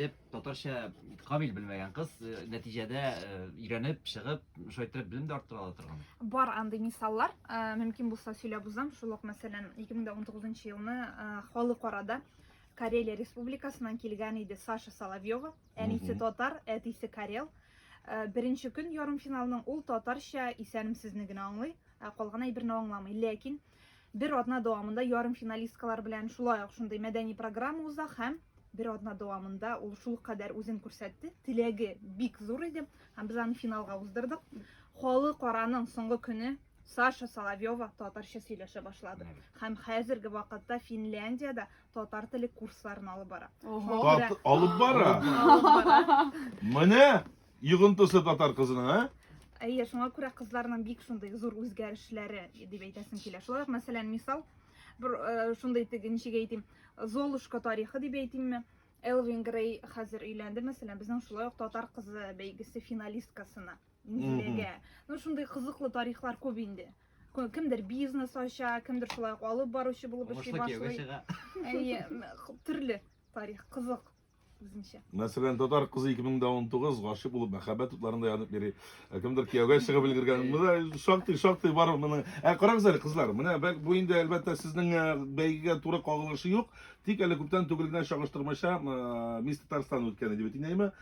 килеп, татарча камил белмәгән кыз э, нәтиҗәдә э, өйрәнеп, чыгып, шулай иттереп белем дә арттыра ала торган. Бар андый мисаллар, э, мөмкин булса сөйләп узам. Шул ук, мәсәлән, 2019 елны халыкарада Карелия Республикасыннан килгән иде Саша Соловьева. Әнисе татар, әтисе карел. Беренче көн ярымфиналның ул татарча исәнмесезне генә аңлый, ә калган әйберне аңламый. Ләкин бер атна дәвамында ярымфиналисткалар белән шулай ук шундый мәдәни программа уза һәм бер атна дәвамында ул шул кадәр үзен күрсәтте. Теләге бик зур иде һәм без аны финалга уздырдык. Халыкараның соңгы көне Саша Соловьева татарча сөйләшә башлады. Һәм хәзерге вакытта Финляндиядә татар теле курсларын алып бара. Тат, алып бара. Алып бара. Менә йогынтысы татар кызының, ә? Әйе, шуңа күрә кызларның бик шундый зур үзгәрешләре дип әйтәсем килә. Шулай ук, мәсәлән, мисал, бер э, шундый теге ничек әйтим, Золушка тарихы дип әйтимме? Элвин Грей хәзер өйләнде, мәсәлән, безнең шулай ук татар кызы бәйгесе финалисткасына. Инзиләгә. Ну, шундый кызыклы тарихлар күп инде. Кемдер бизнес ача, кемдер шулай ук алып баручы булып эшли башлый. Әйе, төрле тарих, кызык үзенчә. Мәсәлән, татар кызы 2019 гашыйк булып мәхәббәт утларында янып йөри. Ә кемдер кияүгә чыгып өлгергән. Менә шактый, шактый бар моның. Ә карагыз әле, кызлар, менә бу инде әлбәттә сезнең э, бәйгегә туры кагылышы юк. Тик әле күптән түгел генә чагыштырмача э, Мисс Татарстан үткән иде бит инде, әйме?